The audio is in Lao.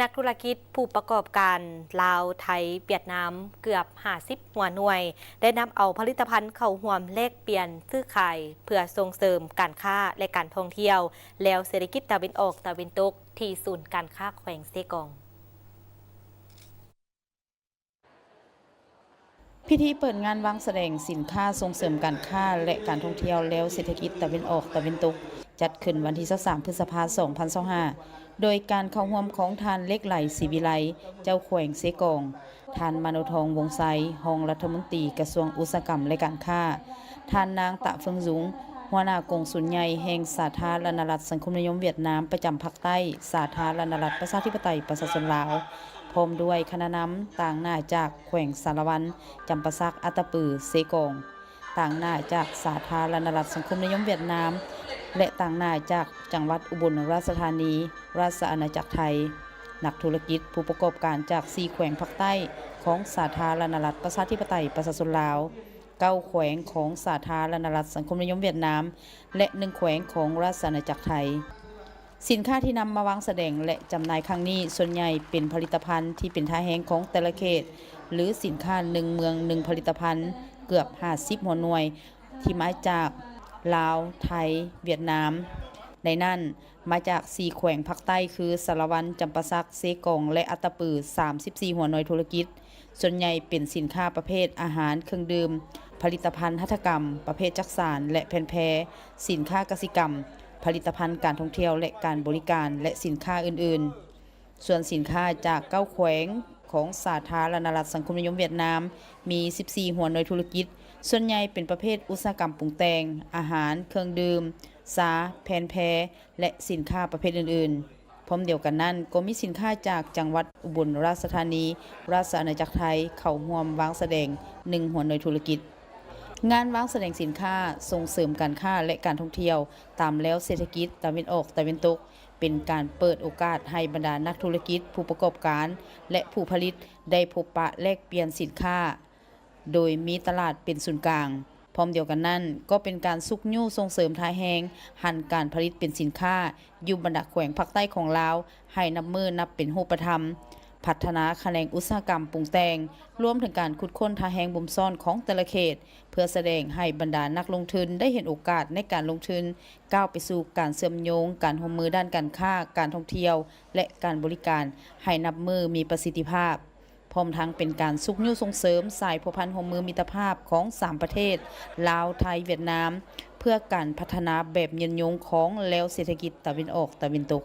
ນັກທຸລະກິດຜູ້ປະກອບການລາວ, ໄທ, ຫວຽດນາມ ເກືອບຫ້າສິບຫົວໜ່ວຍ ໄດ້ນຳເອົາຜະລິດຕະພັນເຂົ້າຮ່ວມແລກປ່ຽນຊື້ຂາຍ ເພື່ອສົ່ງເສີມການຄ້າ ແລະ ການທ່ອງທ່ຽວ ແລວເສດຖະກິດຕາເວັນອອກຕາເວັນຕົກ ທີ່ສູນການຄ້າແຂວງເຊກອງ. ພິທີເປີດງານວາງສະແດງສິນຄ້າສົ່ງເສີມການຄ້າ ແລະ ການທ່ອງທ່ຽວແລວເສດຖະກິດຕາເວັນອອກຕາເວັນຕົກ ຈັດຂຶ້ນວັນທີຊາວສາມ ພຶດສະພາ ສອງພັນຊາວຫ້າ ໂດຍການເຂົ້າຮ່ວມຂອງທ່ານ ເລັກໄຫຼ ສີວິໄລ ເຈົ້າແຂວງເຊກອງ, ທ່ານ ມາໂນທອງ ວົງໄຊ ຮອງລັດຖະມົນຕີກະຊວງອຸດສາຫະກຳ ແລະ ການຄ້າ, ທ່ານ ນາງ ຕະ ເຟິງຊຸງ ຫົວໜ້າກົງສຸນໃຫຍ່ແຫ່ງສາທາລະນະລັດສັງຄົມນິຍົມຫວຽດນາມ ປະຈຳພາກໃຕ້ ສາທາລະນະລັດປະຊາທິປະໄຕປະຊາຊົນລາວ ພ້ອມດ້ວຍຄະນະນຳ ຕາງໜ້າຈາກແຂວງສາລະວັນ, ຈຳປາສັກ, ອັດຕະປື, ເຊກອງ, ຕາງໜ້າຈາກສາທາລະນະລັດສັງຄົມນິຍົມຫວຽດນາມ ແລະ ຕາງໜ້າຈາກຈັງຫວັດອຸບົນລາຊະທານີ, ລາຊະອານາຈັກໄທ. ນັກທຸລະກິດຜູ້ປະກອບການຈາກສີ່ແຂວງພາກໃຕ້ຂອງສາທາລະນະລັດປະຊາທິປະໄຕປະຊາຊົນລາວ, ເກົ້າແຂວງຂອງສາທາລະນະລັດສັງຄົມນິຍົມຫວຽດນາມ ແລະ ໜຶ່ງແຂວງຂອງລາຊະອານາຈັກໄທ. ສິນຄ້າທີ່ນຳມາວາງສະແດງ ແລະ ຈຳໜ່າຍຄັ້ງນີ້ ສ່ວນໃຫຍ່ເປັນຜະລິດຕະພັນທີ່ເປັນທ່າແຮງຂອງແຕ່ລະເຂດ ຫຼື ສິນຄ້າໜຶ່ງເມືອງໜຶ່ງຜະລິດຕະພັນ ເກືອບຫ້າສິບຫົວໜ່ວຍ ທີ່ມາຈາກລາວ, ໄທ, ຫວຽດນາມ. ໃນນັ້ນ ມາຈາກສີ່ແຂວງພາກໃຕ້ຄື ສາລະວັນ, ຈຳປາສັກ, ເຊກອງ ແລະ ອັດຕະປື ສາມສິບສີ່ຫົວໜ່ວຍທຸລະກິດ. ສ່ວນໃຫຍ່ເປັນສິນຄ້າປະເພດອາຫານ, ເຄື່ອງດື່ມ, ຜະລິດຕະພັນຫັດຖະກຳ, ປະເພດຈັກສານ ແລະ ແຜ່ນແພ, ສິນຄ້າກະສິກຳ, ຜະລິດຕະພັນການທ່ອງທ່ຽວ ແລະ ການບໍລິການ ແລະ ສິນຄ້າອື່ນໆ. ສ່ວນສິນຄ້າຈາກເກົ້າແຂວງຂອງສາທາລະນະລັດສັງຄົມນິຍົມຫວຽດນາມ ມີສິບສີ່ຫົວໜ່ວຍທຸລະກິດ, ສ່ວນໃຫຍ່ເປັນປະເພດອຸດສາຫະກຳປຸງແຕ່ງ, ອາຫານ, ເຄື່ອງດື່ມ, ຊາ, ແຜ່ນແພ ແລະ ສິນຄ້າປະເພດອື່ນໆ. ພ້ອມດຽວກັນນັ້ນ ກໍມີສິນຄ້າຈາກຈັງຫວັດອຸບົນລາຊະທານີ, ລາຊະອານາຈັກໄທ ເຂົ້າຮ່ວມວາງສະແດງໜຶ່ງຫົວໜ່ວຍທຸລະກິດ. ງານວາງສະແດງສິນຄ້າສົ່ງເສີມການຄ້າ ແລະ ການທ່ອງທ່ຽວຕາມແລວເສດຖະກິດຕາເວັນອອກຕາເວັນຕົກ ເປັນການເປີດໂອກາດໃຫ້ບັນດານັກທຸລະກິດ, ຜູ້ປະກອບການ ແລະ ຜູ້ຜະລິດ ໄດ້ພົບປະແລກປ່ຽນສິນຄ້າ ໂດຍມີຕະຫຼາດເປັນສູນກາງ. ພ້ອມດຽວກັນນັ້ນ ກໍເປັນການຊຸກຍູ້ສົ່ງເສີມທ່າແຮງຫັນການຜະລິດເປັນສິນຄ້າຢູ່ບັນດາແຂວງພາກໃຕ້ຂອງລາວ ໃຫ້ນັບມື້ນັບເປັນຮູບປະທຳ, ພັດທະນາຂະແໜງອຸດສາຫະກຳປຸງແຕ່ງ, ລວມເຖິງການຂຸດຄົ້ນທ່າແຮງບົ່ມຊ້ອນຂອງແຕ່ລະເຂດ ເພື່ອສະແດງໃຫ້ບັນດານັກລົງທຶນໄດ້ເຫັນໂອກາດໃນການລົງທຶນ, ກ້າວໄປສູ່ການເຊື່ອມໂຍງການຮ່ວມມືດ້ານການຄ້າ, ການທ່ອງທ່ຽວ ແລະ ການບໍລິການ ໃຫ້ນັບມື້ມີປະສິດທິພາບ. ພ້ອມທັງເປັນການຊຸກຍູ້ສົ່ງເສີມສາຍພົວພັນຮ່ວມມືມິດຕະພາບຂອງສາມປະເທດ ລາວ, ໄທ, ຫວຽດນາມ ເພື່ອການພັດທະນາແບບຍືນຍົງຂອງແລວເສດຖະກິດຕາເວັນອອກຕາເວັນຕົກ.